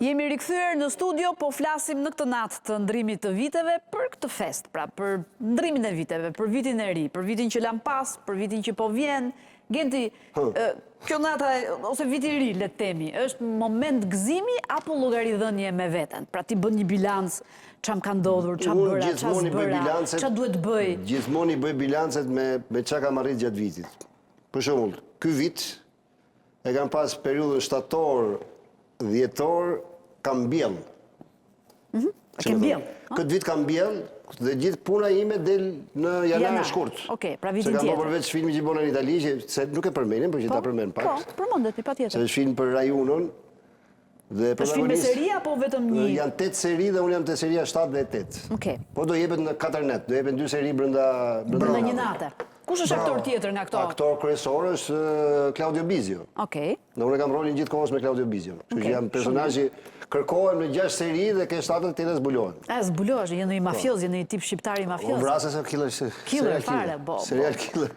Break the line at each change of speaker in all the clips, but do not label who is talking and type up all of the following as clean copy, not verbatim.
Jemi rikthyer në studio, po flasim në këtë natë të ndrimit të viteve për këtë festë, pra për ndrimin e viteve, për vitin e ri, për vitin që lamë pas, për vitin që po vjen. Genti, kjo nata ose viti i ri, le të themi, është moment gëzimi apo llogaridhënie me veten? Pra ti bën një bilanc, ça më ka ndodhur, ça bëra, ça s'bëra, ça duhet bëj?
Gjithmonë i bëj bilancet me me ça kam arrit gjatë vitit. Për shembull, ky vit E kam pas periudhën shtator, dhjetor, kam mbjell.
Mhm. E ke mbjell?
Këtë vit kam mbjell dhe gjithë puna ime del në janar shkurt.
Okej, pra vitin tjetër.
Se kam bërë përveç filmit që bona në Itali, që se nuk e përmendim, por që ta po, përmend pak.
Po, përmendet, patjetër.
Se është film për Rai Unon.
Dhe është film me seri apo vetëm një?
Janë 8 seri dhe unë jam te seria 7 dhe 8.
Okej.
Po do jepet në 4 net, do jepen 2 seri brenda
brenda një nate. Kush është aktor tjetër nga këto?
Aktor kryesor është Claudio Bisio.
Okej.
Dhe unë kam rolin gjithë kohës me Claudio Bisio. Kështu që jam personazhi kërkohem në 6 seri dhe ke 7 të tjera zbulohen.
A zbulohesh, je ndonjë mafioz, je ndonjë tip shqiptari mafioz.
Po vrasës o killer,
killer fare, bo.
Serial killer.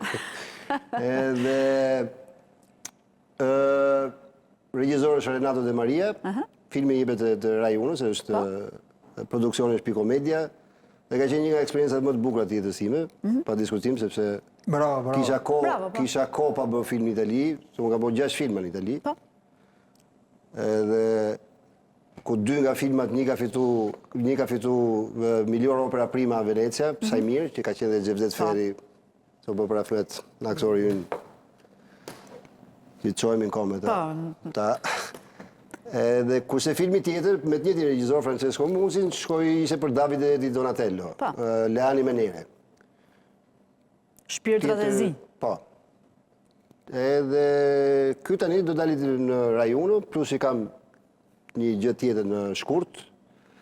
Edhe Ë regjizor është Renato De Maria. Filmi jepet te, te Rai Uno, se është po. produksioni është Picomedia. Dhe ka qenë një nga eksperiencat më të bukura të jetës sime, mm -hmm. pa diskutim sepse
bravo, bravo.
Kisha kohë, bravo, po. kisha kohë pa bërë film në Itali, se unë kam bërë 6 filma në Itali.
Po.
Edhe ku dy nga filmat një ka fitu një ka fitu miglior opera prima a Venezia, mm -hmm. Sajmir, që ka qenë dhe Xhevdet po. Ferri Se u bë për Afmet, në aktori ynë, që çohemi në këmbë ta.
Po.
Ta. Edhe kurse filmi tjetër, me të njëjtin regjizor Francesco Munzin, shkoi ishte për Davide di Donatello,
po.
Le anime nere.
Shpirtrat e zinj.
Po. Edhe ky tani do dali në Rai Uno, plus i kam një gjë tjetër në shkurt.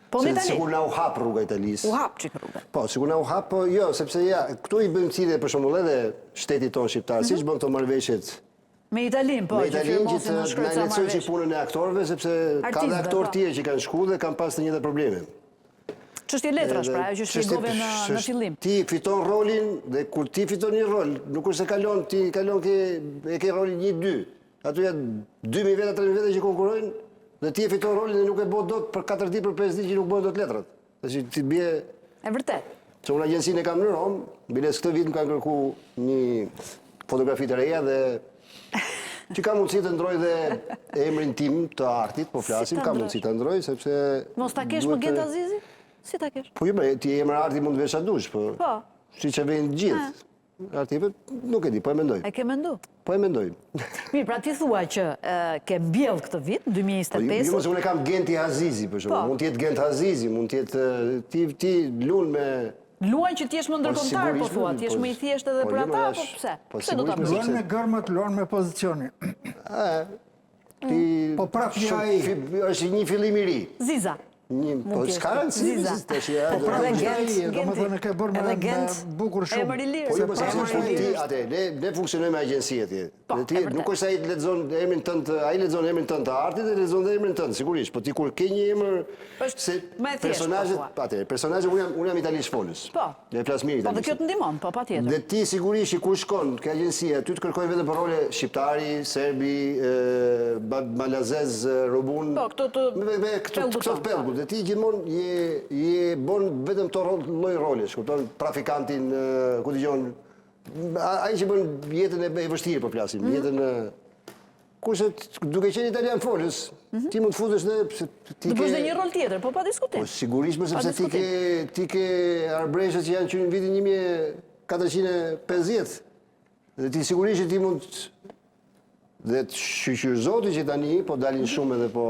Po në
Itali? Sikur na u hap rruga Italisë.
U hap çik rruga.
Po, sikur na u hap, po jo, sepse ja, këtu i bëjmë thirrje për shembull edhe shtetit tonë shqiptar, mm -hmm. siç bën këto marrëveshjet
Me Italinë, po,
me Italinë që të na lehtësojë çik punën e aktorëve, sepse ka dhe aktorë po. tjerë që kanë shku dhe kanë pas të njëjtat probleme.
Çështje letrash, pra, ajo që shpjegove në në fillim.
Ti fiton rolin dhe kur ti fiton një rol, nuk është se kalon, ti kalon ke e ke rolin 1 2. Aty janë 2000 veta, 3000 veta që konkurrojnë dhe ti e fiton rolin dhe nuk e bën dot për 4 ditë, për 5 ditë që nuk bëhen dot letrat. Tash ti bie
E vërtet.
Se unë agjencinë e kam në Romë, biles këtë vit më kanë kërku një fotografi të reja dhe që kam mundësi të ndroj dhe emrin tim të artit, po flasim, kam mundësi të ndroj, sepse...
Mos ta kesh më Gent Azizi? Si ta kesh?
Po jo, ti emër arti mund të vesh sa dush, po...
Po.
Siç e vejnë gjithë. Arti, nuk e di, po e mendoj.
E ke mendu?
Po e mendoj.
Mirë, pra ti thua që ke mbjell këtë vit, 2025.
Po, jo, mos unë e kam Genti Hazizi, për shembull. Po. Mund të jetë Gent Hazizi, mund të jetë ti ti luan me
Luan që të jesh më po, ndërkombëtar, po thua, të jesh më i thjeshtë edhe për ata, apo pse?
Pse do ta bësh?
Luan me gërmat, luan me pozicionin.
Ë, ti
Po prapë një ai.
Është një fillim i ri.
Ziza.
Një, po s'ka rëndësi,
Ziza.
tash ja.
Po prapë
Edhe
një ai,
Gent,
domethënë e ke bërë me
edhe Gent,
bukur shumë.
Emër i lirë.
Po jo, po
Se
sepse
prapë
kur
është
ti,
ai.
atë, ne ne funksionojmë me agjenci atje.
Po,
Dhe ti
e vërtetë.
nuk është ai të lexon emrin tënd, ai lexon emrin tënd të artit dhe lexon dhe emrin tënd, sigurisht. Po ti kur ke një emër
Është
se
më e thjeshtë, po
personazhet,
thua.
atë, personazhet unë jam unë jam italisht folës.
Po.
Dhe flas mirë
Po dhe
italisht.
kjo të ndihmon, po patjetër.
Dhe ti sigurisht që kur shkon ke agjencia, ty të kërkojnë vetëm për role shqiptari, serbi, malazez, rumun.
Po, këto të
me, me, këto,
pellgut
këto të
tonë, po.
pellgut. Dhe ti gjithmonë je je bën vetëm këto lloj rolesh, kupton? Trafikantin, ku dëgjon, ai që bën jetën e, e vështirë po flasim, mm -hmm. jetën Kurse duke qenë italian folës, mhm. ti mund të futesh dhe
ti ke Të bësh dhe një rol tjetër, po pa diskutim.
Po sigurisht më sepse ti ke ti ke arbëreshët që janë që në vitin 1450. Dhe ti sigurisht që ti mund dhe të shyqyr Zoti që tani po dalin mhm. shumë edhe po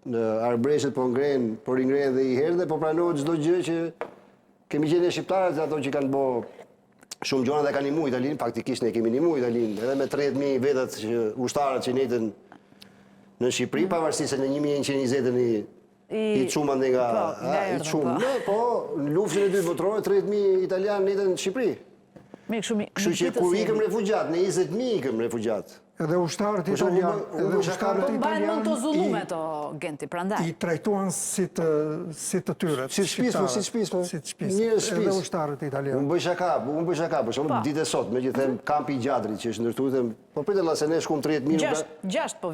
në arbëreshët po ngren, po ringren dhe i herë dhe po pranohet çdo gjë që kemi qenë ne shqiptarët ato që kanë bo shumë gjona dhe kanë nimu Italinë, faktikisht ne kemi nimu Italinë, edhe me 30.000 vetat që ushtarët që nejtën në Shqipëri, mm. pavarësisht se në 1920 i i çum andej nga,
po, nga
i çum.
Po.
Në, po, në luftën e dytë botërore 30.000 italianë nejtën në Shqipëri.
Mirë, kështu mi.
Kështu që kur ikëm refugjat, ne 20.000 ikëm refugjat.
Edhe ushtarët italianë, edhe ushtarët
po mbajnë mend të zullumet o Genti, prandaj.
I trajtuan si të si të tyre,
si të shtëpisë, po, si të shtëpisë, po.
Si të shtëpisë. Edhe ushtarët italianë.
Unë bëj shaka, unë bëj shaka, për shembull po. ditë e sot, meqë them kampi i Gjadrit që është ndërtuar, them, po prit valla se ne shkum 30000.
6, 6 po.